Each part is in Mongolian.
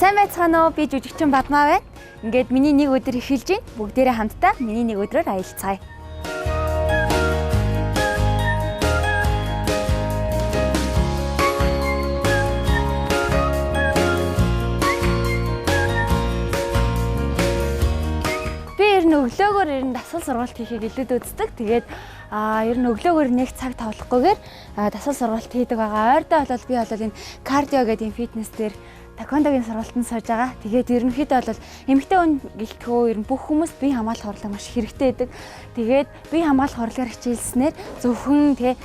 Сайн байцгаана уу? Би жүжигчин Бадмаа байна. Ингээд миний нэг өдөр эхэлж байна. Бүгдээрээ хамтдаа миний нэг өдрөөр аялцгаая. Би ер нь өглөөгөөр ер нь дасгал сургалт хийхийг илүүд үздэг. Тэгээд ер нь өглөөгөөр нэг цаг тавлахгүйгээр дасгал сургалт хийдэг байгаа. Ойрдоо бол би бол энэ кардио гэдэг энэ фитнес дээр таквондогийн сургалтанд сууж байгаа. Тэгээд ерөнхийдөө бол эмэгтэй хүн гэлтгөө ер нь бүх хүмүүс бие хамгаалах урилга маш хэрэгтэй байдаг. Тэгээд бие хамгаалах урилгаар хичээлснээр зөвхөн тэ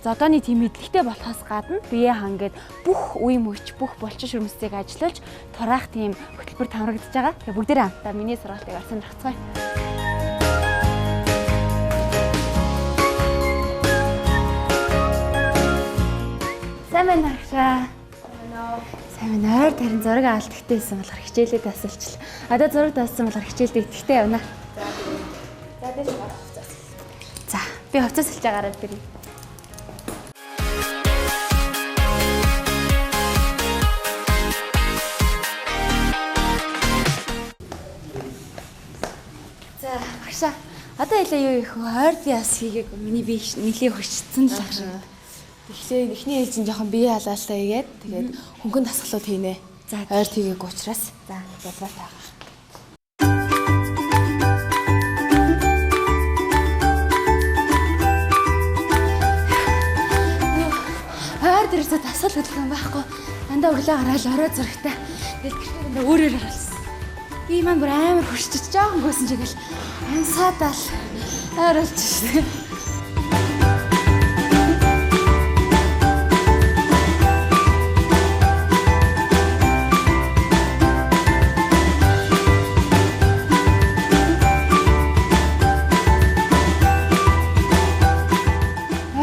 зодооны тийм мэдлэгтэй болохоос гадна бие хангээд бүх үе мөч, бүх булчин шүрмсийг ажиллуулж тураах тийм хөтөлбөр хамрагдаж байгаа. Тэгээд бүгдээрээ хамтдаа миний сургалтыг бас сонирхцгаая. Сайн байна агшаа. Сайн байна. Ойр тарин зураг алдагтай байсан болохоор хичээлээ тасалчлаа. Одоо зураг таассан болохоор хичээлдээ идэвхтэй явна. За дээш гарах хувцас. За, би хувцас хэлж гараад ирье. За, багшаа. Одоо хэлээ юу их вэ? Ойр би бас хийгээгүй. Миний бие нэлээ хөшчихсөн л ах шиг. Тэгэхээр эхний ээлжин жоохон бие халаалтай хийгээд тэгээд хөнгөн дасгалууд хийнэ. За, ойр тийгээгүй учраас. За, болмоор байгаа. Ойр дээрээс дасгал хөдөлгөөн байхгүй. Дандаа өглөө гараал орой зурагтай. Тэгэл гэртээ дандаа өөрөөр харуулсан. Би маань бүр амар хөшчихөж жоохон гүйсэн чигээл ансаадаал ойр болчих шээ.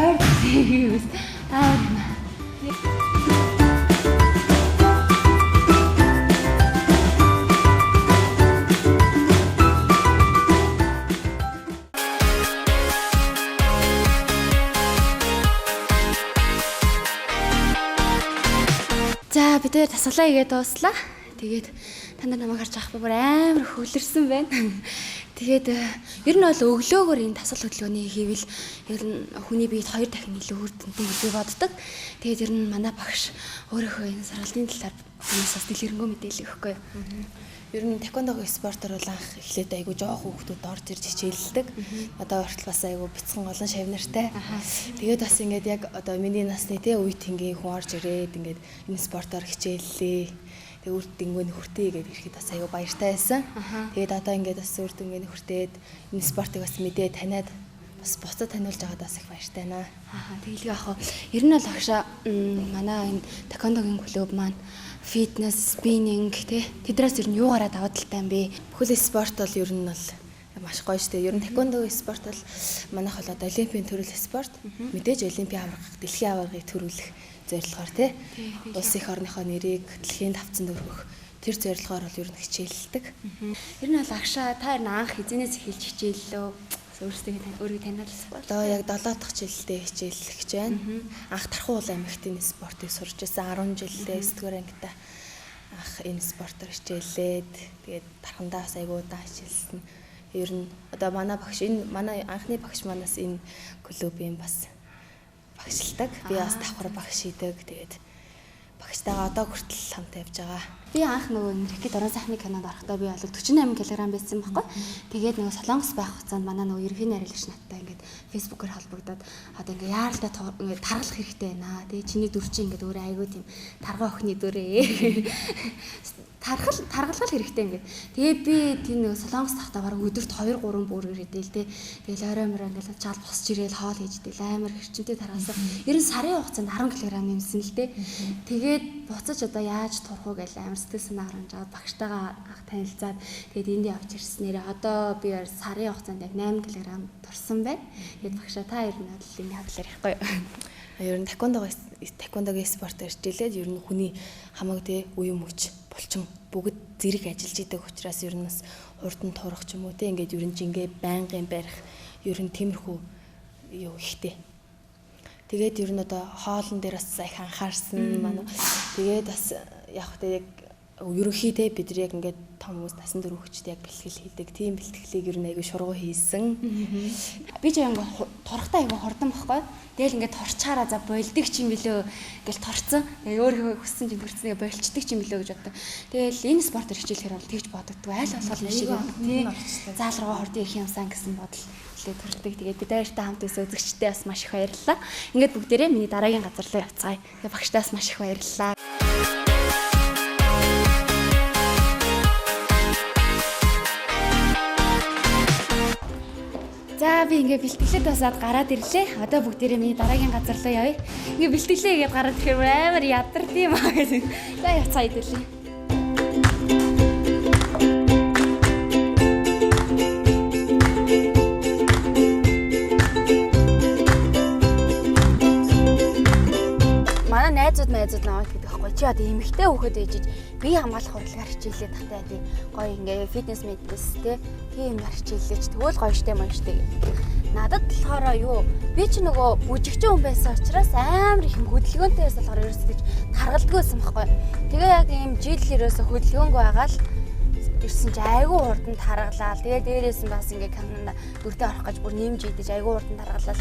Ойр тийгээс амар юм. За бид хоёр тасгалаа хийгээд дууслаа. Тэгээд та нар намайг харж байгаа бүр амар хөлөрсөн байна. Тэгээд ер нь бол өглөөгөр энэ дасгал хөдөлгөөний хийвэл ер нь хүний биед хоёр дахин илүү үр дүнтэй гэж би боддог. Тэгээд ер нь манай багш өөрөөхөө энэ сургалтын талаар хүмүүс бас дэлгэрэнгүй мэдээлэл өгөхгүй юу? Ер нь таквондогийн спортоор бол анх эхлээд айгүй жоох хүүхдүүд орж ирж хичээллдэг. Одоо хүртэл бас айгүй бяцхан олон шавнартай. Тэгээд бас ингээд яг одоо миний насны те үе тэнгийн хүн орж ирээд ингээд энэ спортоор хичээллээ. Тэгээд үр дүнгээ хүртээ гээд ирэхэд бас айгүй баяртай байсан. Тэгээд одоо ингээд бас үр дүнгээ хүртээд энэ спортыг бас мэдээ таниад бас буцаад таниулж байгаад бас их баяртай наа. Аа тэгэлгүй яах вэ? Ер нь бол агшаа манай энэ таквондогийн клуб маань фитнес, спиннинг тий тэдрээс ер нь юугаараа давуу талтай юм бэ? Бүхэл спорт бол ер нь бол маш гоё штэ. Ер нь таквондогийн спорт бол манайх бол одоо олимпийн төрөл спорт. Мэдээж олимпийн аварга, дэлхийн аваргыг төрүүлэх зорилгоор тий. Улс их орныхоо нэрийг дэлхийн тавцанд өргөх тэр зорилгоор бол ер нь хичээллдэг. Ер нь бол агшаа та ер нь анх эзэнээс эхэлж хичээллөө. Өөрсдөө өөрийгөө таниулах. Одоо яг 7 дахь жилдээ хичээллэх гэж байна. Анх Тархуул аймагт энэ спортыг сурч байсан 10 жилдээ 9 дугаар ангита анх энэ спортоор хичээллээд тэгээд тархандаа бас айгүй удаан хичээлсэн. Ер нь одоо манай багш энэ манай анхны багш манаас энэ клубын бас багшилдаг. Би бас давхар багш хийдэг. Тэгээд багштайгаа одоо хүртэл хамт явж байгаа. Би анх нөгөө Рэкет орон сайхны кинонд орохдоо би бол 48 кг байсан байхгүй. Тэгээд нөгөө Солонгос байх хугацаанд манай нөгөө ерөнхий найруулагч надтай ингээд фэйсбүүкээр холбогдоод одоо ингээд яаралтай ингээд таргалах хэрэгтэй байна. Тэгээд чиний дүр чинь ингээд өөрөө айгүй тийм таргаа охины дүрээ. Таргалгал хэрэгтэй ингээд. Тэгээд би тийм нөгөө Солонгос тахтаа бараг өдөрт 2 3 бүр ирэдэл те. Тэгэл орой морой ингээд чаал босч ирээл хоол хийж тэл амар хэрчмтэй таргалсан. Ер нь сарын хугацаанд 10 кг нэмсэн л те. Тэгээд буцаж одоо яаж турах уу гэж амар сэтгэл санаа гаргаж аваад багштайгаа анх танилцаад тэгээд энд явж ирснээрээ одоо би сарын хугацаанд яг 8 кг турсан байна. Тэгээд багшаа та ер нь бол энэ хаглаар ярихгүй юу? Ер нь таквондогийн спортоор хичээлээд ер нь хүний хамаг те үе мөч булчин бүгд зэрэг ажиллаж идэг учраас ер нь бас хурдан турах ч юм уу те ингээд ер нь жингээ байнгын барих ер нь тиймэрхүү юу ихтэй. Тэгээд ер нь одоо хоолн дээр бас их анхаарсан манай. Тэгээд бас яг тэ яг Ерөнхий те бид нар яг ингээд том хүмүүс насан турш хүчтэй яг бэлтгэл хийдэг. Тийм бэлтгэлийг ер нь айгүй шургуу хийсэн. Би ч яг ингээд турахтаа айгүй хурдан байхгүй. Тэгэл ингээд торчаараа за болдог ч юм билүү гэл торцсон. Тэгээ өөрөө хүссэн чинь төрцнийг болчдөг ч юм билүү гэж боддог. Тэгэл энэ спортоор хичээлэхээр бол тэгж бодогдгүй. Аль болох нэг шиг тий заал руугаа хурдан ирэх юмсан гэсэн бодол нэлээд төрдөг. Тэгээд бид хоёртой хамт байсан үзэгчдээ бас маш их баярлалаа. Ингээд бүгдээрээ миний дараагийн газар руу явцгаая. Тэгээд багштаас маш их баярлалаа. За би ингээ бэлтгэлээ тасаад гараад ирлээ. Одоо бүгдээрээ миний дараагийн газар руу явъя. Ингээ бэлтгэлээ хийгээд гараад ирэхээр амар ядард юм аа гэсэн. За явцгаа хэдүүлээ. Манай найзууд найзууд наваад гэдэг байхгүй. Чи одоо эмэгтэй хүүхэд ээжиж бие хамгаалах урлагаар хичээлээд тахтай тий. Гоё ингээ фитнес мэднес тий. Тийм юмар хичээлээч. Тэгвэл гоё штэ мөн штэ гэх. Надад болохоор юу би чи нөгөө бүжигчин хүн байсан учраас амар их юм хөдөлгөөнтэй байсан болохоор ерөөсөө тэгж таргалдгүй байсан байхгүй. Тэгээ яг ийм жил ерөөсөө хөдөлгөөнгүй байгаа л ирсэн чи айгүй хурдан таргалаа. Тэгээ дээрээс нь бас ингээ камеранд дүртэй орох гэж бүр нэмж идэж айгүй хурдан таргалаа.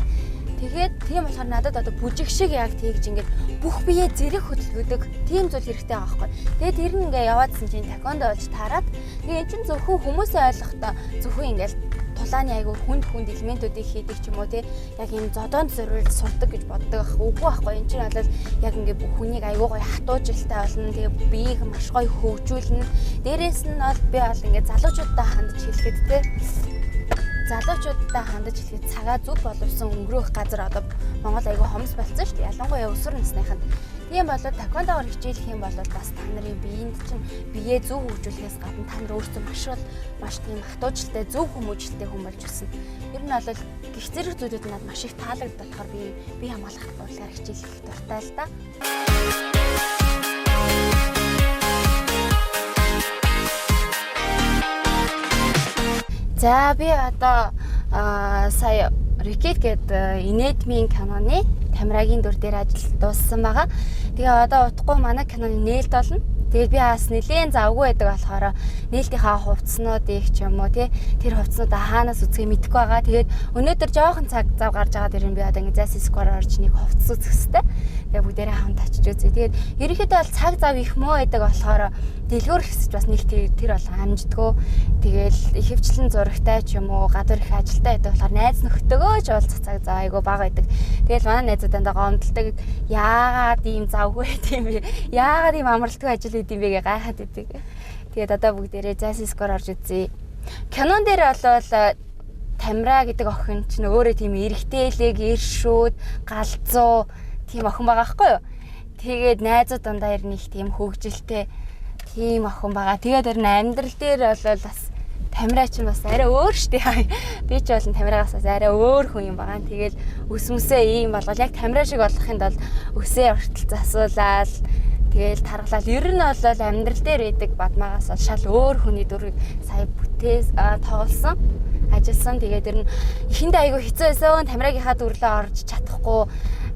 Тэгээд тийм болохоор надад одоо бүжиг шиг яг тэгж ингээд бүх биеэ зэрэг хөдөлгөдөг тийм зүйл хэрэгтэй байгаа байхгүй. Тэгээд тэр нь ингээ яваадсэн чинь такондо болж таарад тэгээд эн чинь зөвхөн хүмүүсээ ойлгохдоо зөвхөн ингээд тулааны айгүй хүнд хүнд элементүүдийг хийдэг ч юм уу те яг ийм зодоонд зориулж сурдаг гэж боддог ах үгүй байхгүй. Энд чинь бол яг ингээ хүнийг айгүй гоё хатуужилтай болно. Тэгээ биеийг маш гоё хөгжүүлнэ. Дээрээс нь бол би бол ингээ залуучуудаа хандж хэлэхэд те залуучуудтай хандаж хэлэхэд цагаа зөв боловсон өнгөрөөх газар одоо Монгол айгүй хомс болсон шүү дээ. Ялангуяа өсвөр насныханд. Тийм болоод таквондоор хичээлэх юм бол бас та нарын биеинд чинь биеэ зөв хөгжүүлэхээс гадна та нар өөрсдөө маш тийм хатуужилтай, зөв хүмүүжлэлтэй хүн болж өснө. Ер нь бол гих зэрэг зүйлүүд надад маш их таалагддаг болохоор би бие хамгаалах урлагаар хичээлэх дуртай л да. За би одоо сая Рекет гэдэг инээдмийн киноны Тамирагийн дүр дээр ажил дууссан байгаа. Тэгээ одоо удахгүй манай киноны нээлт болно. Тэгээд би бас нэлээн завгүй байдаг болохоор нээлтийнхаа хувцснуудыг ч юм уу тий тэр хувцснуудаа хаанаас үзхээ мэдэхгүй байгаа. Тэгээд өнөөдөр жоохон цаг зав гарч байгаа дэр нь би одоо ингэ Зайсан Square орж нэг хувцас үзэх хэвээр. Тэгээ бүгдээрээ хамт очиж үзье. Тэгээд ерөнхийдөө бол цаг зав их муу байдаг болохоор дэлгүүр хэсэж бас нэг тэр бол амждгөө. Тэгээл ихэвчлэн зурагтай ч юм уу гадуур их ажилтай байдаг болохоор найз нөхдөөгөө ч уулзах цаг зав айгүй бага байдаг. Тэгээл манай найзууд дандаа гомдолдог. Яагаад ийм завгүй тийм бэ? Яагаад ийм амралтгүй ажил хийд юм бэ гэж гайхаад идэг. Тэгээд одоо бүгдээрээ Зайсан Square орж үзье. Кинон дээр болвол Тамира гэдэг охин чинь өөрөө тийм эрэгтэйлэг, эршүүд, галзуу тийм охин байгаа байхгүй юу? Тэгээд найзууд дандаа ер нь их тийм хөгжилтэй тийм охин байгаа. Тэгээд ер нь амьдрал дээр бол бас Тамира чинь бас арай өөр штэ. Би ч болон Тамирагаас бас арай өөр хүн юм байгаа. Тэгэл өсмөсөө ийм болгол яг Тамира шиг болохын тулд өсөө хүртэл засуулаад тэгэл таргалал. Ер нь бол амьдрал дээр байдаг бадмаагаас бол шал өөр хүний дүрийг сая бүтээс тоглосон, ажилласан. Тэгээд ер нь эхэндээ айгүй хэцүү байсан. Тамирагийнхаа дүрлээ орж чадахгүй.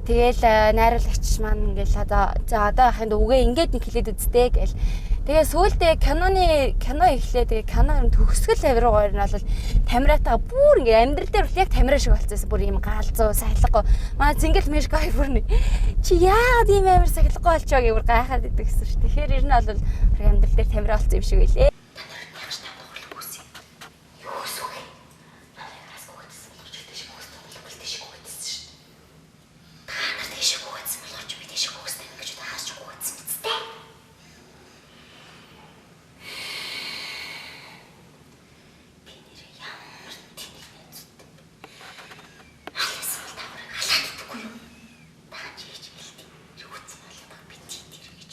Тэгэл найруулагч маань ингээл одоо за одоо ахынд үгээ ингээд нэг хэлээд үзтээ гэл. Тэгээ сүүлдээ кино эхлээ. Тэгээ кино юм төгсгөл авир гоё нь бол Тамиратаа бүр ингээ амьдрал дээр бол яг Тамира шиг болцсон. Бүр ийм галзуу, сахилгагүй. Манай Цэнгэл Мишка бүр нэг чи яагаад ийм амар сахилгагүй болчоо гэж бүр гайхаад идэг гэсэн ш. Тэгэхээр ер нь бол амьдрал дээр Тамира болсон юм шиг байлээ. Та нар ягш танд хурал бүс юм. Юу гэсэн үг юм? Намайг араас гүгэдсэн болохоор чи тийш гүгэсэн болохгүй тийш гүгэдсэн ш. Та нар тийш гүгэдсэн болохоор чи би тийш гүгэсэн гэж хаас ч гүгэдсэн биз дээ. Би нэрээ ямар тэнэг найзуудтай бэ? Алиасан бол та бүрийг халаад идэхгүй юу? Та чи хийж хэлдэг. Рүүцэн бол баг би тэр гэж.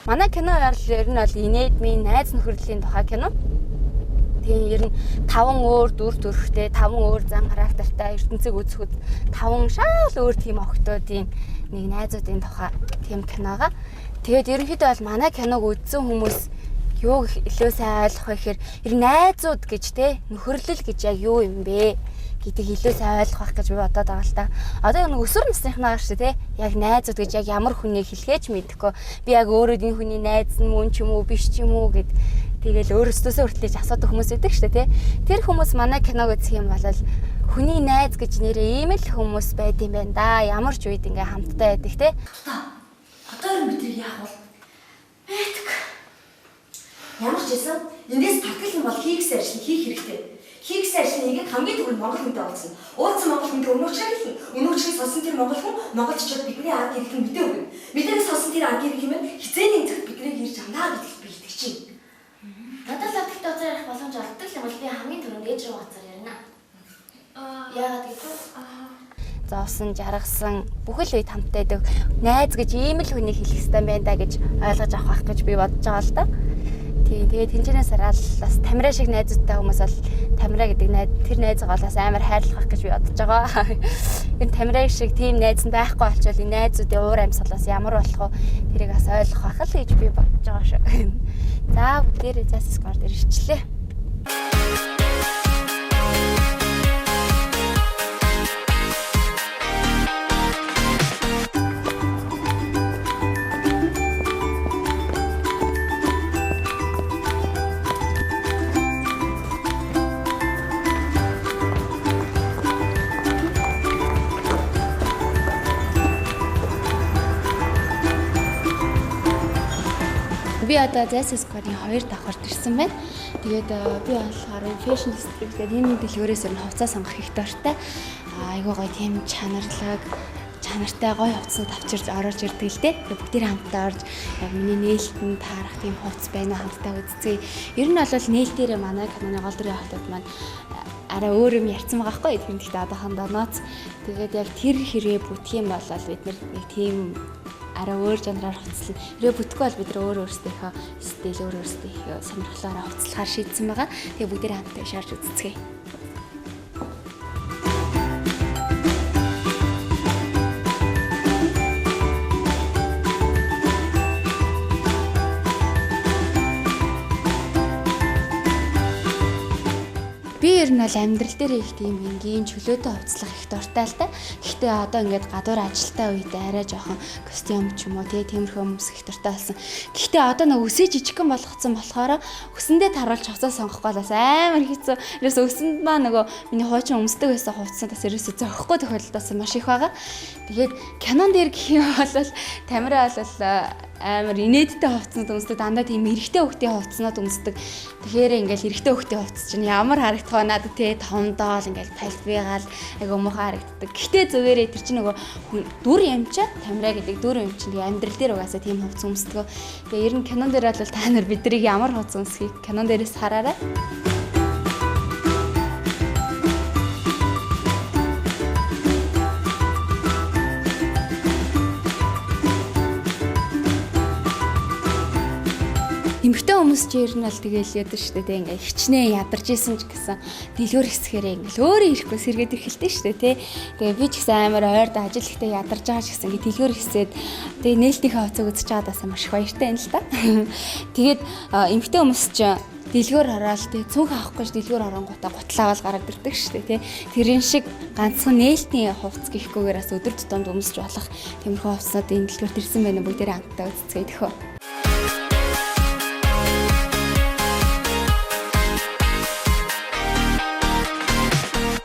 Манай кино ер нь бол инээдмийн найз нөхөрлийн тухай кино. Тэгээ ер нь 5 өөр дүр төрхтэй, 5 өөр зан характертай, ертөнцийг үзэхэд 5 шал өөр тийм охтуудын нэг найзуудын тухай тийм киногаа. Тэгээд ерөнхийдөө бол манай киног үзсэн хүмүүс юу илүү сайн ойлгох вэ гэхээр ер нь найзууд гэж те нөхөрлөл гэж яг юу юм бэ гэдэг илүү сайн ойлгох байх гэж би бодоод байгаа л та. Одоо нэг өсвөр насныхнаа шүү дээ, яг найзууд гэж яг ямар хүнийг хэлхээ ч мэдэхгүй. Би яг өөрөө энэ хүний найз нь мөн ч юм уу биш ч юм уу гэд тэгэл өөрөөсөө хүртэл асуудаг хүмүүс байдаг шүү дээ, тий. Тэр хүмүүс манай киног үзэх юм бол хүний найз гэж нэрээ ийм л хүмүүс байд юм байна да. Ямар ч үед ингээ хамттай байдаг, тий. Одоо ер нь бид нар яах вэ? Бэтг. Ямар ч байсан эндээс татгал юм бол хийгсэн ажил хийх хэрэгтэй. Хийгсэн ажил нэгэд хамгийн түрүүнд Монгол хүнтэй уулзна. Уулзсан Монгол хүнтэй өнөөчрийг хэлнэ. Өнөөчрийг сонсон тэр Монгол хүн Монголд очиод бидний арга хэрэг нь мэдээ өгнө. Мэдээг сонсон тэр арга хэрэг юм хизээний цагт биднийг ирж авна гэдэгт би итгэж байна. Надад л тэгтээ уцаар ярих боломж олддог юм бол би хамгийн түрүүнд ээж рүү уцаар ярина. Яагаад гэвэл зовсон, жаргасан бүхэл үед хамттай байдаг найз гэж ийм л хүнийг хэлэх ёстой байна да гэж ойлгож авах байх гэж би бодож байгаа л да. Тийм, тэгээд тэнцэнээс араал бас Тамира шиг найзуудтай хүмүүс бол Тамира гэдэг найз тэр найзгаа бол бас амар хайрлах гэж би бодож байгаа. Энэ Тамира шиг тийм найз нь байхгүй болчвол энэ найзуудын уур амьсгал бас ямар болох вэ? Тэрийг бас ойлгох байх л гэж би бодож байгаа шүү. За бүгдээрээ Justice Square дээр ирчлээ. Би одоо Justice Square-ийн 2 давхарт ирсэн байна. Тэгээд би болохоор Fashion District гэдэг энэ дэлгүүрээс ер нь хувцас сонгох их дуртай. Айгуу гоё тийм чанарлаг, чанартай гоё хувцснууд авчирч оруулж ирдэг л дээ. Тэгээд бүгдээр хамтдаа орж яг миний нээлтэнд таарах тийм хувцас байна уу хамтдаа үзцгээе. Ер нь бол нээлтээрээ манай киноны гол дүрийн хотод маань арай өөр юм ярьсан байгаа байхгүй. Тийм гэхдээ одоохондоо ноц. Тэгээд яг тэр хэрэг бүтэх юм бол бид нэг тийм арай өөр жанраар хувцлана. Хэрвээ бүтэхгүй бол бид нар өөр өөрсдийнхөө стил, өөр өөрсдийнхөө сонирхлоороо хувцлахаар шийдсэн байгаа. Тэгээ бүгдээрээ хамтдаа шаарч үзцгээе. Би ер нь бол амьдрал дээр их тийм энгийн чөлөөтэй хувцлах их дуртай л да. Гэхдээ одоо ингээд гадуур ажилтаа үед арай жоохон костюм ч юм уу тиймэрхүү өмсөх их дуртай болсон. Гэхдээ одоо нэг өсөө жижигхэн болгоцсон болохоор өсөндөө таруулж хувцас сонгохгүй бас амар хэцүү. Ерөөсөө өсөнд маа нөгөө миний хуучин өмсдөг байсан хувцснуудаас ерөөсөө зохихгүй тохиолдол бас маш их байгаа. Тэгээд кинон дээр гэх юм бол Тамира бол амар инээдтэй хувцснууд өмсдөг, дандаа тийм эрэгтэй хүүхдийн хувцснууд өмсдөг. Тэгэхээр ингээл эрэгтэй хүүхдийн хувцс чинь ямар харагдах вэ надад те томдоол ингээл талбайгаал айгу муухай харагддаг. Гэхдээ зүгээрээ тэр чинь нөгөө дүр юм чи Тамира гэдэг дүр юм чинь тэгээ амьдрал дээр угаасаа тийм хувцс өмсдөг. Тэгээ ер нь кинон дээр бол та нар биднийг ямар хувцс өмсөхийг кинон дээрээс хараарай. Эмэгтэй хүмүүс ч ер нь бол тэгэл яадаг шүү дээ, ингээ хичнээн ядарч исэн ч гэсэн дэлгүүр хэсгээрээ ингээл өөрөө ирэхгүй сэргээд ирэхэлтэй шүү дээ, тий. Тэгээ би ч гэсэн амар ойрд ажил ихтэй ядарч байгаа ч гэсэн ингээ дэлгүүр хэсээд тэгээ нээлтийнхээ хувцас үзэж байгаадаас маш их баяртай байна л да. Тэгээд эмэгтэй хүмүүс ч дэлгүүр ороод тий цүнх авахгүй ч дэлгүүр оронгуудаа гутлаавал гараад ирдэг шүү дээ, тий. Тэрэн шиг ганцхан нээлтийн хувцас гэхгүйгээр бас өдөр тутамд өмсөж болох тиймэрхүү хувцснууд энэ дэлгүүрт ирсэн байна бүгдээрээ хамтдаа үзцгээе тэхөө.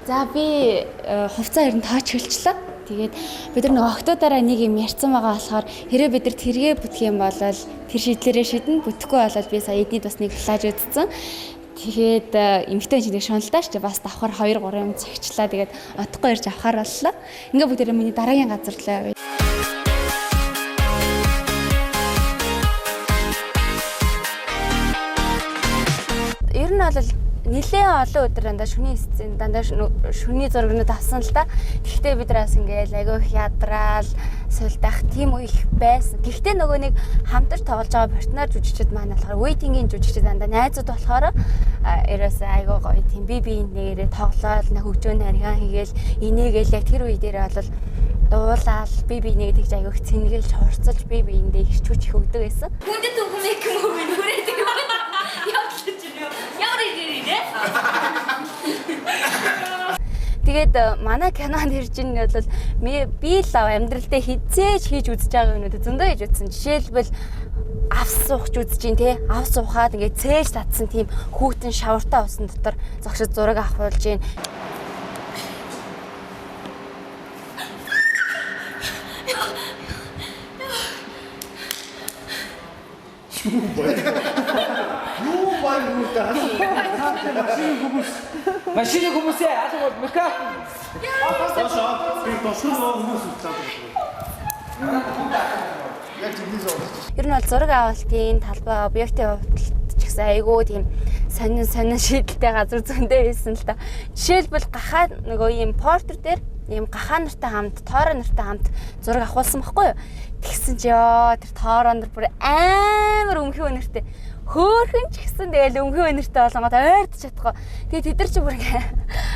За би хувцас ер нь тооч хөлчлөө. Тэгээд бид нар нөгөө октоудаараа нэг юм ярьсан байгаа болохоор хэрэг бид нар тэргээ бүтэх юм бол тэр шийдлэрээ шидэн, бүтэхгүй бол би сая эднийд бас нэг плаж үзсэн. Тэгээд эмэгтэй чинь нэг шуналдаа шүү дээ. Бас давхар 2 3 юм цагчлаа. Тэгээд удахгүй ирж авахар боллоо. Ингээ бүгдээрээ миний дараагийн газар руу явъя. Ер нь бол нэлээд олон өдөр дандаа шүний эсцэн дандаа шүний зургнууд авсан л да. Гэхдээ бид нараас ингээл айгүй их ядраал сулдах тийм үе их байсан. Гэхдээ нөгөө нэг хамтарч тоглож байгаа партнер жүжигчд маань болохоор waiting-ийн жүжигчд дандаа найзууд болохоор ерөөсөө айгүй гоё тийм би биеинд нэрээ тоглоол хөгжөө нарийн хийгээл инээгээл яг тэр үе дээр бол дуулаал би биенийг тэгж айгүй их цэнгэлж хурцлж би биендээ их хүч их өгдөг байсан. Хүндэт түгмэг юм уу нүрээ тийм явдлаж юм. Ямар ирээ нэ? Тэгээд манай кинонд ирж ин бол би л амьдрал дээр хизээж хийж үзэж байгаа юмнууд зөндөө хийж үзсэн. Жишээлбэл ав суухч үзэж гин те, ав суухаад ингээд цээж татсан тийм хүүтэн шавартай усан дотор зогсож зураг авахулж гин. Юу баг юу та. Машины хүмүүсээ алга бол мека. Би босгон хүмүүс үлдээд байна. Яг тэгнээс олж. Ер нь бол зураг авалтын талбай объектын хувьд ч гэсэн айгүй тийм сонин сонин шийдэлтэй газар зөндөө байсан л та. Жишээлбэл гахаа нөгөө ийм портер дээр ийм гахаа нартай хамт, тоороо нартай хамт зураг авахулсан байхгүй юу? Тэгсэн чи ёо тэр тоороо нар бүр амар өмхий өнөртэй. Хөөхөн ч гэсэн тэгэл өмхий өнөртэй болонгод ойртож чадахгүй. Тэгээ тэд нар чи бүр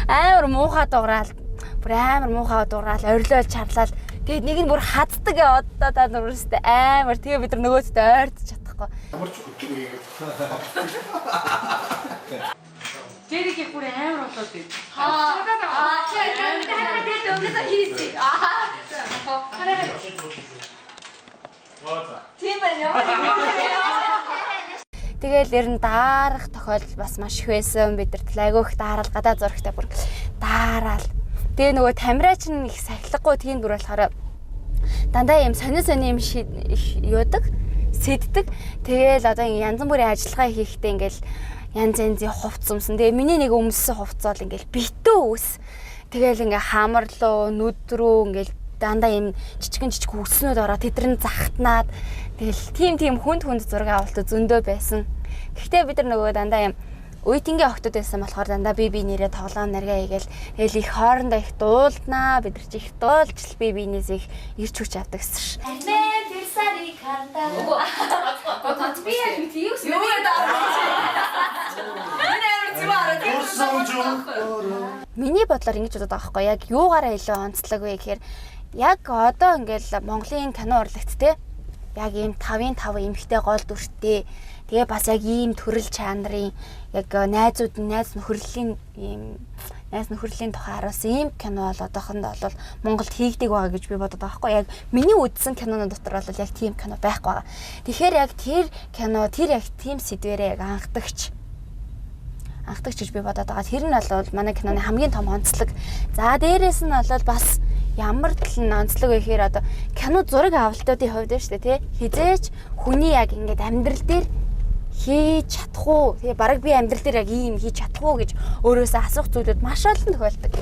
амар муухай дуграал, бүр амар муухай дуграал, орилол чарлал. Тэгээд нэг нь бүр хаддаг одоо та нар бүрстэй амар. Тэгээ бид нар нөгөөдөө ойртож чадахгүй. Ямар ч хөтөлбөр хийгээд. Дэрэг бүр амар болоод байна. Тэгэл ер нь даарах тохиолдол бас маш их байсан. Бид нар айгүй их daarал гадаа зурагтай бүр daarаал. Тэгээ нөгөө тамираа чинь их сахилгагүй тийм дүр болохоор дандаа юм сонин сонин юм юудаг, сэддэг. Тэгээл одоо янз бүрийн ажиллагаа хийхдээ ингээл янз янзын хувц өмсөн. Тэгээ миний нэг өмссөн хувцас бол ингээл битүү ус. Тэгээл ингээ хамарлуу, нүд рүү ингээл дандаа юм жижигэн жижиг үснүүд ороо тэдэр нь захтнаад тэгэл тийм тийм хүнд хүнд зураг авалтууд зөндөө байсан. Гэхдээ бид нар нөгөө дандаа юм үеийнгийн охтууд байсан болохоор дандаа би би нэрээ тоглоом наргаа хийгээл тэгэл их хоорондоо их дуулнаа, бид нар чи их дуулж л би бинээс их ирч хүч авдаг гэсэн ш. Армэн тэр сарыг хардаа. Би яг тийм юу Миний бодлоор ингэж бодод байгаа байхгүй яг юугаараа илүү онцлог вэ гэхээр яг одоо ингээл Монголын кино урлагт те яг ийм 5-ын 5 эмэгтэй гол дүртэй. Тэгээ бас яг ийм төрөл чанарын яг найзууд найз нөхөрлийн ийм найз нөхөрлийн тухай харуулсан ийм кино бол одоохондоо бол Монголд хийгдэг байгаа гэж би бодод байгаа байхгүй яг миний үзсэн кинонууд дотор бол яг тийм кино байхгүй байгаа. Тэгэхээр яг тэр кино тэр яг тийм сэдвэрээ яг анхдагч гэж би бодоод байгаа. Тэр нь бол манай киноны хамгийн том онцлог. За дээрээс нь бол бас ямар тал нь онцлог вэ гэхээр одоо кино зураг авалтуудын хувьд шүү дээ тий. Хизээч хүний яг ингээд амьдрал дээр хийж чадах уу? Тэгээ бараг би амьдрал дээр яг ийм хийж чадах уу гэж өөрөөсөө асуух зүйлүүд маш олон тохиолдог.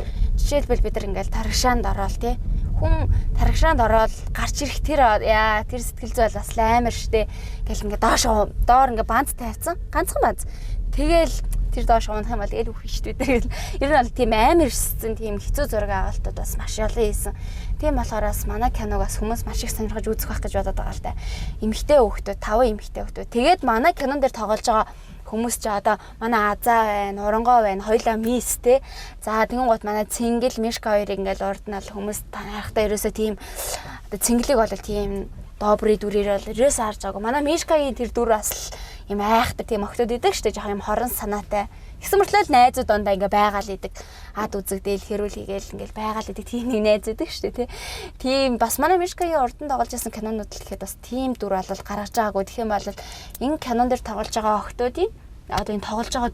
Жишээлбэл бид нар ингээд тарагшаанд ороод тий. Хүн тарагшаанд ороод гарч ирэх тэр яа тэр сэтгэл зүй бол бас амар штэ. Ингээл ингээд доош доор ингээд банц тавьсан. Ганцхан банц. Тэгээл тэр доош унах юм бол эл үхэх шүү дээ. Тэгэл ер нь бол тийм амар өссөн тийм хэцүү зураг авалтууд бас маш олон хийсэн. Тийм болохоор бас манай киног бас хүмүүс маш их сонирхож үзэх байх гэж бодод байгаа л да. Эмэгтэй хүүхдүүд, 5 эмэгтэй хүүхдүүд. Тэгээд манай кинон дээр тоглож байгаа хүмүүс ч одоо манай Азаа байна, Урангоо байна, хоёлаа мис те. За тэгэн гот манай Цэнгэл, Мишка хоёрыг ингээл урд нь бол хүмүүс харахтаа ерөөсөө тийм одоо Цэнгэлийг бол тийм добрый дүрээр бол ерөөсөө харж байгаагүй. Манай Мишкагийн тэр дүр бас юм айхтар тийм охтууд идэг штэ, жоохон юм хорон санаатай. Тэгсэн мөртлөө л найзууд дондаа ингээ байгаал идэг. Ад үзэгдээл хэрүүл хийгээл ингээл байгаал идэг тийм нэг найз идэг штэ тий. Тийм бас манай Мишкагийн урдан тоглож байсан кинонууд л гэхэд бас тийм дүр бол гаргаж байгаагүй. Тэгэх юм бол энэ кинон дээр тоглож байгаа охтуудын одоо энэ тоглож байгаа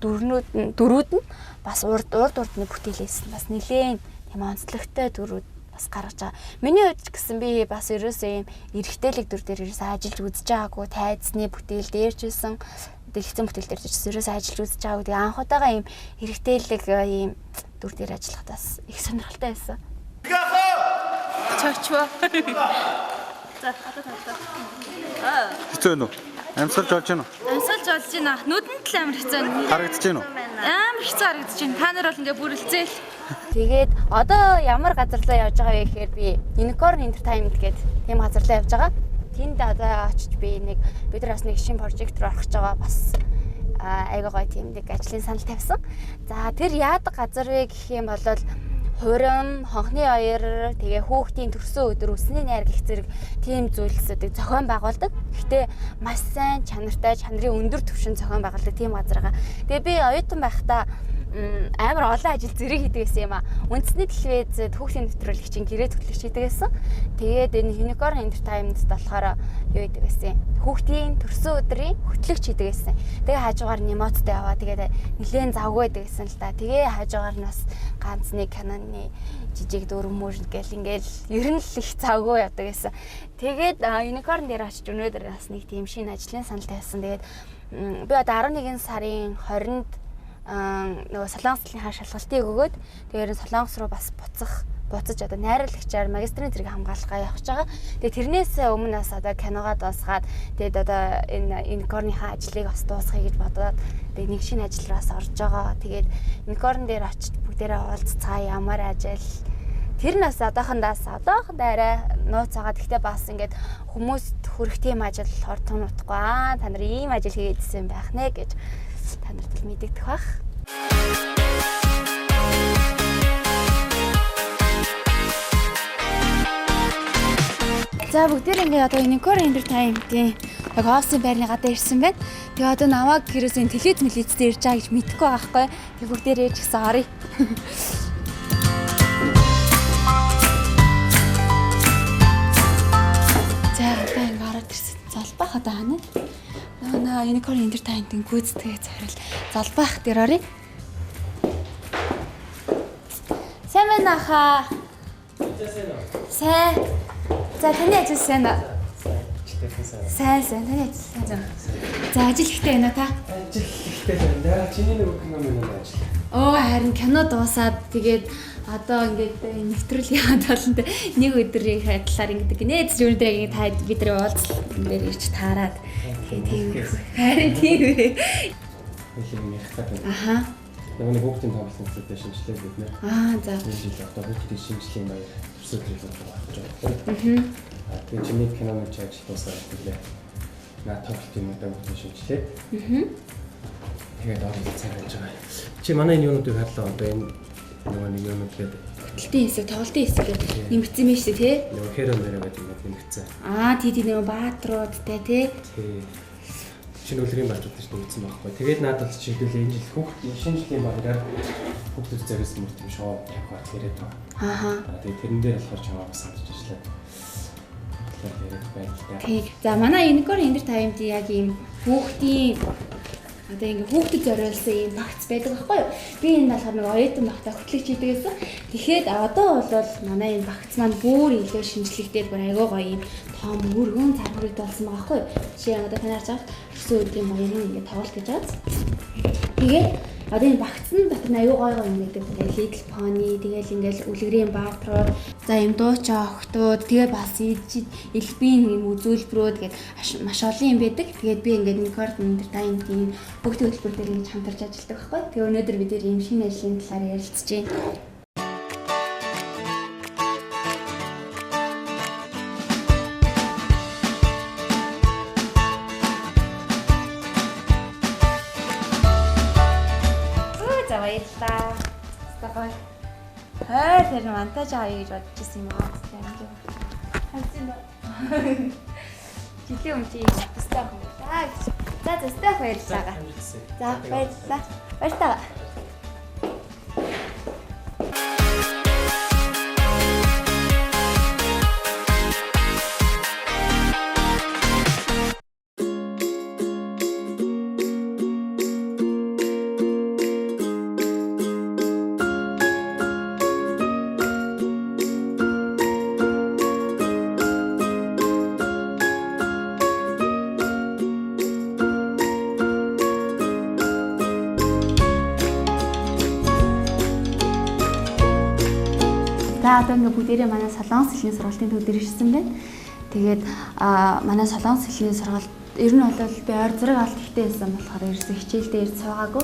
дөрүүд нь бас урд урдны бүтээлээс нь бас нэлээд тийм онцлогтой дөрүүд бас гаргаж байгаа. Миний хувьд ч гэсэн би бас ерөөсөө ийм эрэгтэйлэг дүр дээр ерөөсөө ажиллаж үзэж байгаагүй. Тайзны бүтээл дээр ч байсан, дэлгэцэн бүтээл дээр ч байсан ерөөсөө ажиллаж үзэж байгаагүй. Тэгээ анх удаага ийм эрэгтэйлэг ийм дүр дээр ажиллахад бас их сонирхолтой байсан. Чочвоо. За одоо тавлаа. Хэцүү байна уу? Амьсгалж болж байна уу? Амьсгалж болж байна. Нүдэнд л амар хэцүү байна. Харагдаж байна уу? Амар хэцүү харагдаж байна. Та нар бол ингээ бүрэлзээл. Тэгээд одоо ямар газар руу явж байгаа вэ гэхээр би Unicorn Entertainment гэдэг тийм газар руу явж байгаа. Тэнд одоо очиж би нэг бид нар бас нэг шинэ прожект руу орох гэж байгаа. Бас айгаа гоё тийм нэг ажлын санал тавьсан. За тэр яадаг газар вэ гэх юм бол хурим, хонхны оёр, тэгээ хүүхдийн төрсөн өдөр, үсний найр гэх зэрэг тийм зүйлсүүдийг зохион байгуулдаг. Гэхдээ маш сайн чанартай, чанарын өндөр түвшинд зохион байгуулдаг тийм газар байгаа. Тэгээ би оюутан байхдаа Амар олон ажил зэрэг хийдэг байсан юм а. Үндэсний телевизэд хүүхдийн нэвтрүүлэгчийн гэрээ хөтлөгч хийдэг байсан. Тэгээд энэ Unicorn Entertainment-д болохоор юу хийдэг байсан? Хүүхдийн төрсөн өдрийн хөтлөгч хийдэг байсан. Тэгээ хажуугаар Немоттой яваа. Тэгээд нэлээд завгүй байдаг гэсэн л да. Тэгээ хажуугаар нь бас ганц нэг киноны жижиг дүр мөр гэл ингээл ер нь л их завгүй явдаг байсан. Тэгээд Unicorn дээр очиж өнөөдөр бас нэг тийм шинэ ажлын санал тавьсан. Тэгээд би одоо 11 сарын 20-нд нөгөө Солонгос хэлнийхаа шалгалтыг өгөөд тэгээд Солонгос руу бас буцаж одоо найруулагчаар магистрийн зэрэг хамгаалахгаа явах гэж байгаа. Тэгээд тэрнээс өмнө бас одоо киногоо дуусгаад тэгээд одоо энэ Unicorn-ийнхаа ажлыг бас дуусгая гэж бодоод тэгээд нэг шинэ ажил руу бас орж байгаа. Тэгээд Unicorn дээр очиж бүгдээрээ уулзцаа ямар ажил тэр нь бас одоохондоо арай нууц байгаа. Гэхдээ бас ингээд хүмүүст хүрэх тийм ажил хурдан утгагүй аа та нар ийм ажил хийгээдсэн байх нэ гэж та нарт л мэдэгдэх бах. За бүгдээр ингээд одоо Unicorn Entertainment-ийн яг офисын байрны гадаа ирсэн байна. Тэгээ одоо намайг ерөөсөө энэ телевиз мэлицтэй ирж байгаа гэж мэдэхгүй байгаа байхгүй. Тэгээ бүгдээр ирж гисэн оръё. За одоо ингээд ороод ирсэн. Залбаах одоо хана. Наа Unicorn Entertainment-ийн гүйцэтгэх захирал Залбаах дээр оръё. Сайн байна хаа. Сайн. За таны ажил сайн уу? Сайн сайн таны ажил сайн. За ажил ихтэй байна та? Ажил ихтэй л байна. Чиний нэг кино минь ажил. Оо харин кино дуусаад тэгээд одоо ингээд нэвтрүүл яагаад болонтой нэг өдрийн талаар ингээд гинэ өнөөдөр яг та бид нар уулзалт дээр ирж таарад тэгээд тийм харин тийм ээ. Хэлийг ярих гэдэг. Аха. Нөгөө нэг хүүхдийн тоглолтын зүйлээ шинжилээ бид нэ. Аа за. Энэ жил одоо хүүхдийн шинжилгээний баяр төрсөн өдрийг авах гэж байна. Аа тэгээд чиний киноны ажил дуусаад тэглээ. Наа тоглолтын юм даа хүүхдийн шинжилээ. Тэгээд оролцоо цаг байж байгаа. Чи манай энэ юунуудыг харлаа одоо энэ нөгөө нэг юунууд гэдэг. Хөтөлтийн хэсэг, тоглолтын хэсэг гэдэг нэмэгдсэн юм шүү дээ, тий? Нөгөө херон мэрэ гэдэг юм нэмэгдсэн. Аа тий тий нөгөө бааtruудтай тий. Тий. Шинэ үлгэрийн бааtruуд ч нэмэгдсэн байхгүй. Тэгээд надад бол чиглэл энэ жил хүүхд шинэ жилийн баяраар хүүхдүүд зориулсан мөр тийм шоу тавих байх яриад байгаа. Ааха. Тэгээд тэрэн дээр болохоор чамаа бас хамтарч ажиллаад яриад байлаа. Тий. За манай Unicorn Entertainment-ийн яг ийм хүүхдийн одоо ингээ хүүхдэд зориулсан ийм багц байдаг байхгүй юу? Би энэ болохоор нэг оюутан багтаа хөтлөгч хийдэг гэсэн. Тэгэхээр одоо бол манай энэ багц маань бүр илүү шинжлэхтэй бүр айгүй гоё ийм том өргөн цар хүрээд болсон байгаа байхгүй юу? Жишээ нь одоо та нар харж байгаа төрсөн өдрийн баярын ингээ тоглолт гэж байгаа. Тэгээд одоо энэ багц нь дотор нь аюу гоё гоё юм гэдэг. Little Pony тэгэл ингээл үлгэрийн бааtruуд, за юм дуучаа охтууд, тэгээ бас элбийн юм үзүүлбэрүүд гээд маш олон юм байдаг. Тэгээд би ингээд Unicorn Entertainment-ийн бүх төлбөр дээр ингэж хамтарч ажилладаг байхгүй. Тэгээ өнөөдөр бид ийм шинэ ажлын талаар ярилцж байна. За баярлалаа. Гоё. Хойр тэр монтаж авъя гэж бодож ирсэн юм аа. Хамсан ба. Жилийн өмнө чи төстэй ах юм байна гэж. За төстэй баярлалаа. За баярлалаа. Баярлалаа. За одоо ингээ бүгдээрээ манай Солонгос хэлний сургалтын төв дээр ирсэн байна. Тэгээд манай Солонгос хэлний сургалт ер нь бол би ойр зэрэг алт ихтэй байсан болохоор ерөөсөө хичээлдээ ирж суугаагүй.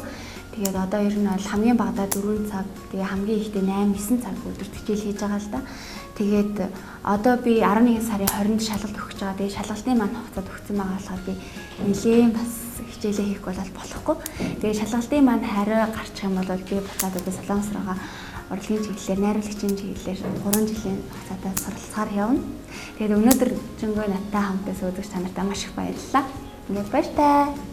Тэгээд одоо ер нь бол хамгийн багадаа 4 цаг, тэгээ хамгийн ихдээ 8 9 цаг өдөрт хичээл хийж байгаа л да. Тэгээд одоо би 11 сарын 20-нд шалгалт өгч байгаа. Тэгээд шалгалтын маань хугацаад өгсөн байгаа болохоор би нэлээд бас хичээлээ хийхгүй бол болохгүй. Тэгээд шалгалтын маань хариу гарчих юм бол би буцаад одоо Солонгос руугаа урлагийн чиглэлээр, найруулагчийн чиглэлээр 3 жилийн хугацаатай суралцахаар явна. Тэгээд өнөөдөр жингөө надтай хамтаас үзэгч та нартай маш их баярлалаа. Ингээд баяртай.